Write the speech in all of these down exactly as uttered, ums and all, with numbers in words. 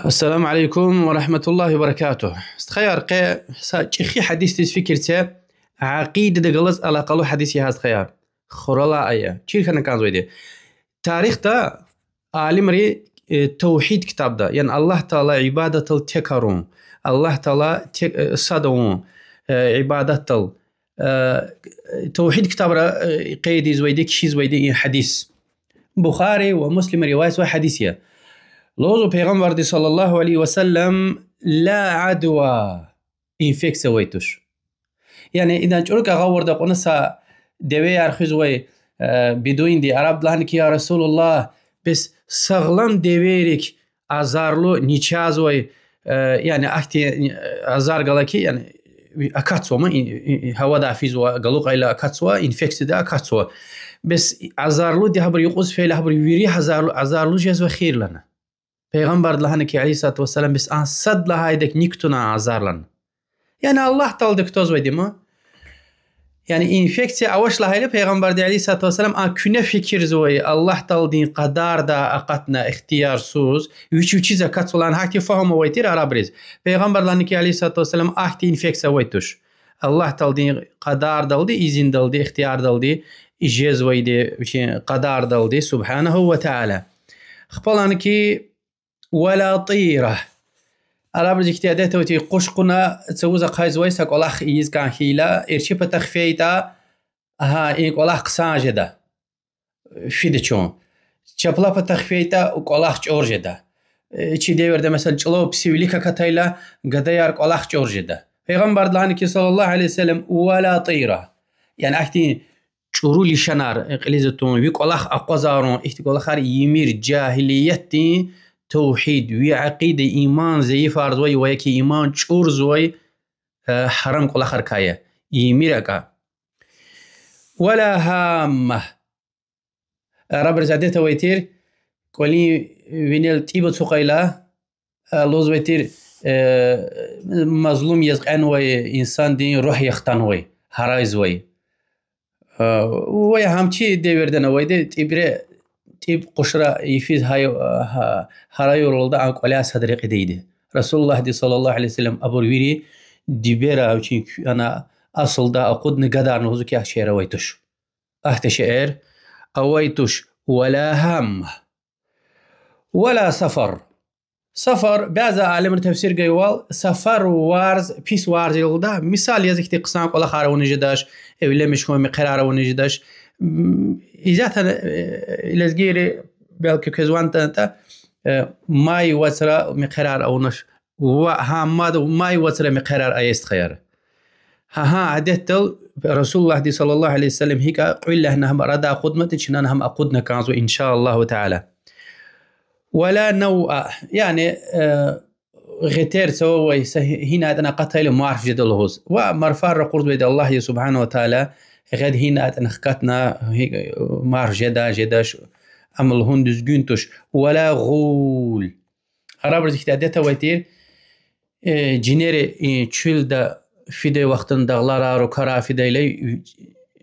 Ассаламу алейкум ва рагьматуллагьи ва баракатугь. Стхаяр, къе са чӀехи гьадисдиз фикир це, акъидадихъ галаз алакъалу гьадис я гьа, стхаяр. Хуралай ая. Чир хьана кӀанзавайди. Тарихда алимри, э, тавгьид ктабда, яни Аллагь Таала ибадатдал тек авун, Аллагь Таала тек, э, сад авун, э, ибадатдал, э, тавгьид ктабра, э, къейд ийизвайди, кхьизвайди и гьадис. Бухари ва Муслима риваятзавай гьадис я. Лугьузва Пайгъамбарди صلى الله عليه وسلم: لا عدوى, инфекция авай туш. Яни идан чӀуру агъавурда кьуна са девеяр хуьзвай, э, бедуинди, арабди лагьана хьи: يا رسول الله, бес сагълам девейрик азарлу, начагъзавай, э, яни ахьтин, э, азар гала хьи, яни акатзава ма, и, и, и, гьавадай физва, галукьайла акатзава, инфекциядай акатзава. Бес азарлуди гьабур юкъуз фейила, гьабур вири азарлу, азарлу жезва хьи, лагьана. Пайгъамбарди лагьана хьи, عليه الصلاة والسلام, бес а сад лагьайдак ни кутуна азарлан. Яни Аллагь Таалади кутазвайди ма. Яни инфекция авач лагьайла, Пайгъамбарди عليه الصلاة والسلام а куьне фикирзавай, Аллагь Тааладин къадарда акъатна ихтиярсуз, вич вичиз акатзава лагьана, гьахьтин фагьум авай тир арабриз. Пайгъамбарди лагьана хьи, عليه الصلاة والسلام, ахьтин инфекция авай туш. Аллагь Тааладин къадардалди, изиндалди, ихтиярдалди жезвайди, вичин къадардалди, سبحانه وتعالى. Ахпа лагьана хьи, ولا طيرة. Арабриз ихьтин адет авай тир, къуш кьуна цавуз ахъайзавай са кӀвалах ийиз кӀан хьайила, эрчӀи патахъ фейитӀа, гьа, и кӀвалах хъсан жеда, фида чун. Чапла патахъ фейитӀа, кӀвалах чӀур жеда. Э, чи девирда, месела, чӀулав пис вилик акатайла, гадаяр кӀвалах чӀур жеда. Пайгъамбарди лагьана хьи, صلى الله عليه وسلم: ولا طيرة. Яни ахьтин чӀуру лишанар кьилиз атун, ви кӀвалах акъвазарун, ихьтин кӀвалахар ийимир, жагьилиятдин тавгьид, ви акъида, иман зайифарзавай ва яки иман чӀурзавай, э, гьарам кӀвалахрикай я, ийимир акӀа. ولا هامة. Арабриз адет авай тир, кӀвалин винел тӀиб ацукьайла, э, лугьузвай тир, э, мазлум яз кьенвай инсандин руьгь яхтанвай, гьарайзавай. Э, ва я гьам чи девирдани авайди, тӀибра, тӀиб къушра йифиз гьа-, гьа-, гьарайвалда а кӀваляй садра рекьидайди. Расулуллагьди صلى الله عليه وسلم абур вири дибера вичин куь-, ана, асулда акъудна гадарна, лугьузва хьи, а шейэр авай туш. Ахьтин шейэр авай туш. ولا هامة. ولا سفر. Сафар, бязи алимри тафсир гайвал, сафар варз, пис варз я лугьуда, мисал яз ихьтин хъсан кӀвалахар авуна жедач, эвленмиш хьун мехъерар авуна жедач. М, изятан, э, лезгийри белки квез ван тантӀа, э, май вацра мехъерар авунач, ва гьа мад-, май вацра мехъерар ая, стхаяр. Гьа, гьа адетдал Расулуллагьди صلى الله عليه وسلم гьикӀ кьвед лагьана гьам арадай акъудматӀа, чнани гьам акъудна кӀанзава, إن شاء الله تعالى. ولا نوء, яни, э, гъетер цававай са гьи-, гьинайтӀани акъатайла марф жеда лугьуз. Ва марфар ракъурзавайди Аллагь я سبحانه وتعالى, гъед гьинайтӀани хкатна, гьи-, марф жеда, жедач, ам лугьун дуьзгуьн туш. ولا غول. Арабриз ихьтин адет авай тир, э, жинери, э, чуьлда фидай вахтунда дагълара, рукара фидайла,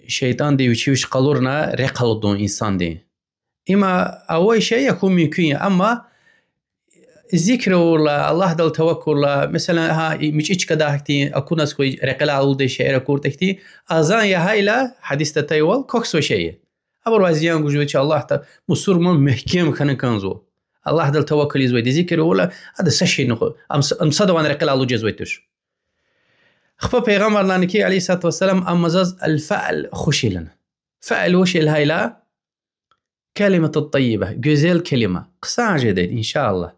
шейтӀанди вичи вич къалурна рехъ алудун инсандин. Има авай шей я, хьун мумкин я, амма зикр авурла, Аллагьдал таваккулла, месела, гьа, и мичӀи чкадал гьахьтин акуназ хьуй, рекьелай алудай шейэр акуртӀа хьтин, азан ягъайла, гьадисда атайвал, квахьзавай шей я. Абурувай зиян гузвач, Аллагьди, мусурман мягькем хьана кӀанзава. Аллагьдал таваккул ийизвайди, зикр авурла, ада са шейни хьу-, ам с-, ам садавайни рекьелай алуд жезвай туш. Ахпа Пайгъамбарди лагьана хьи, عليه الصلاة والسلام, амма заз الفعل хуш я лагьана. Фаъл вуч я лагьайла, كلمة طيبة, гуьзел келима, хъсан жедайди, إن شاء الله.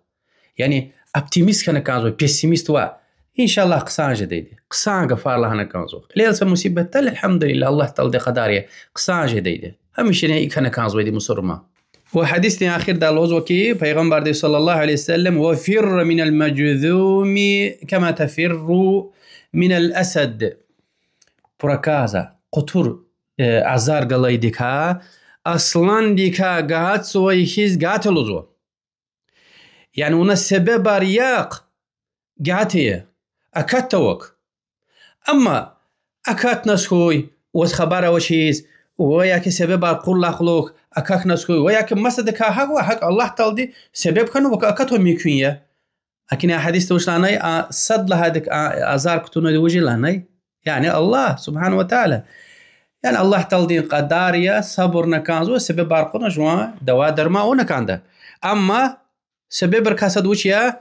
Яни оптимист хьана кӀанзава, пессимист ваъ, إن شاء الله, хъсан жедайди, хъсан гафар лагьана кӀанзава. Кьилел са мусибат атайла, الحمد لله, Аллагь Таалади къадар я, хъсан жедайди. Гьамишани икӀ хьана кӀанзавайди мусурман. Ва гьадисдин ахирда лугьузва хьи, Пайгъамбарди صلى الله عليه وسلم: وفر من المجذوم كما تفر من الأسد. Проказа, къутур, э, азар галайдакай асландикай гатзавай хьиз гата лугьузва. Яни вуна себебар яхъ, гатая, акатда вак. Амма акатназ хьуй, ваз хабар авачиз, ва яки себебар кьурла кьулухъ акахьназ хьуй, ва яки масадакай гьакӀ ва гьакӀ Аллагь Таалади себеб хьана вак акатун мумкин я. Акуна а гьадисда вуч лагьанай, а сад лагьайдик а азар кутунвайди вуж я лагьанай? Яни Аллагь سبحانه وتعالى. Яни Аллагь Тааладин кьадар я, сабурна кӀанзава, себебар кьуна жуван дава-дарман авуна кӀанда. Амма себебрикай сад вуч я,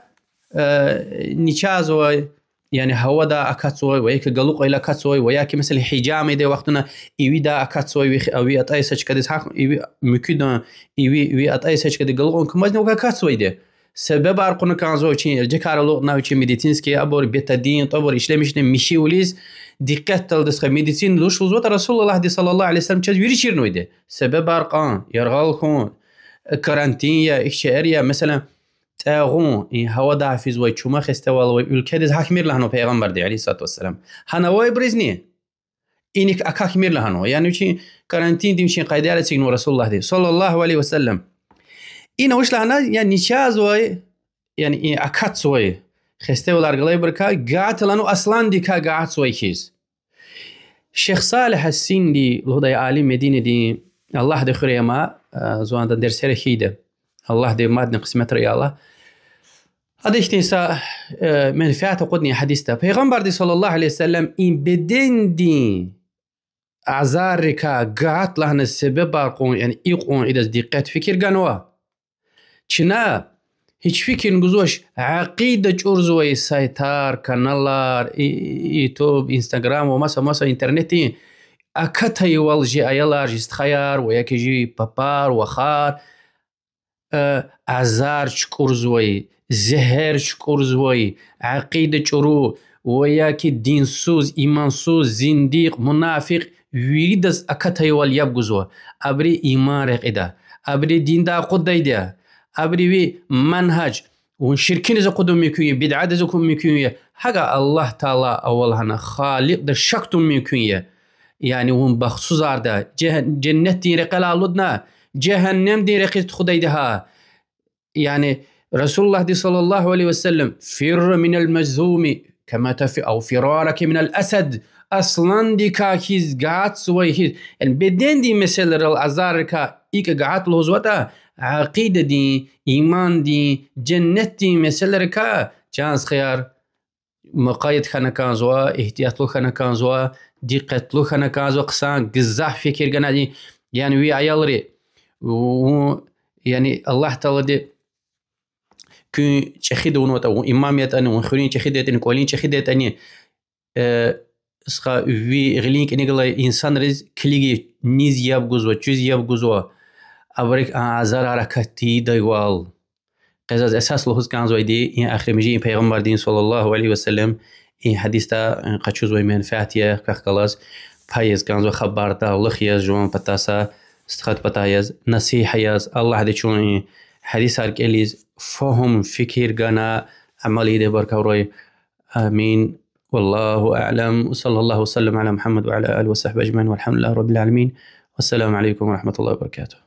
э, начагъзавай, яни гьавада акатзавай, ва яки галукьайла акатзавай, ва яки, месела, гьижама ийидай вахтунда ивида акатзавай, ви, ви атӀай са чкадиз гьахьна, иви муькуьдан, иви, ви атӀай са чкадиз галукьун кумазни вакай акатзавайди. Себебар кьуна кӀанзава вичин, эржекар алукьна вичин медицинский, абур бетадин, тӀвабур ишлемишна михьивилиз, дикъетдалди стха, медицина лугьуз лугьузватӀа, Расулуллагьди صلى الله عليه وسلم чаз вири чирнавайди. Себебар кьун, яргъал хьун, карантин я, ихьтин шейэр я, месела, тӀегъун, и гьавадай физвай, чума хестевал авай уьлкведиз гьахьмир лагьанва Пайгъамбарди عليه الصلاة والسلام. Гьана авайбурузни иник акахьмир лагьанва. Яни вичин карантиндин вичин къайдаяр эцигнава Расулуллагьди صلى الله عليه وسلم. Ина вуч лагьана, яни начагъзавай, яни и акатзавай, хестевилер галайбурукай гагь лагьанва асландикай гагьзавай хьиз. Шейх Салигь ас-Синди лугьудай алим Мединадин, Аллагьди хуьрай ама, а, зун адан дерсера хьайиди. Аллагьди мадни къисметрай, я Аллагь. Ада ихьтин са, э, менфят акъудна и гьадисда. Пайгъамбарди صلى الله عليه وسلم и бедендин азаррикай гагь лагьана себебар кьун, яни икьван идаз дикъет фикир ганва. Чна гьич фикирни гузвач, акъида чӀурзавай сайтар, каналар, и-, YouTube, Instagram ва маса-маса интернетдин акатайвал жи аялар, жи стхаяр ва яки жи папар, вахар, э, азар чукӀурзавай, зегьер чукӀурзавай, акъида чӀуру ва яки динсуз, имансуз, зиндикь, мунафикь, виридаз акатайвал яб гузва. Абуру иман рекьида, абуру диндай акъуддайди я, абуру ви манжаж, вун ширкиниз акъудун мумкин я, бидъадиз акун мумкин я. ГьакӀа Аллагь Таала ава лагьана, Халикьдаз шак тун мумкин я. Яни вун бахтсузарда, жегь-, женнетдин рекьелай алудна, жегьеннемдин рекьиз тухудайди гьа. Яни Расулуллагьди صلى الله عليه وسلم: فرّ من المجذوم كما تفرّ، أو فرارك من الأسد. Асландикай хьиз гагьзавай хьиз. Яни бедендин месэлайрал, азаррикай икӀ гагь лугьузватӀа, акъидадин, имандин, женнетдин месэлайрикай, чан стхаяр, мукъаят хьана кӀанзава, игьтиятлу хьана кӀанзава, дикъетлу хьана кӀанзава, хъсан гзаф фикир гана, яни ви аялри, вун, яни Аллагь Таалади куьн чӀехида авунватӀа, вун имам ятӀани, вун хуьруьн чӀехида ятӀани, кӀвалин чӀехида ятӀани, э, стха, ви гъилин кӀаник галай инсанриз килигин, низ яб гузва, чуьз яб гузва, абурик а азарар акат тийидайвал. Къе заз эсас лугьуз кӀанзавайди, и эхиримжи и Пайгъамбардин صلى الله عليه وسلم и гьадисда къачузвай менфят я, квехъ галаз пай яз кӀанзава, хабардарлух яз жуван патай са, стхад патай яз, насигьат яз. Аллагьди чун и гьадисар кӀелиз, фагьум, фикир гана, амал ийидай баркаллу авурай. آمين. والله أعلم. وصلى الله وسلم على محمد وعلى آله وصحبه أجمعين. والحمد لله رب العالمين. والسلام عليكم ورحمة الله وبركاته.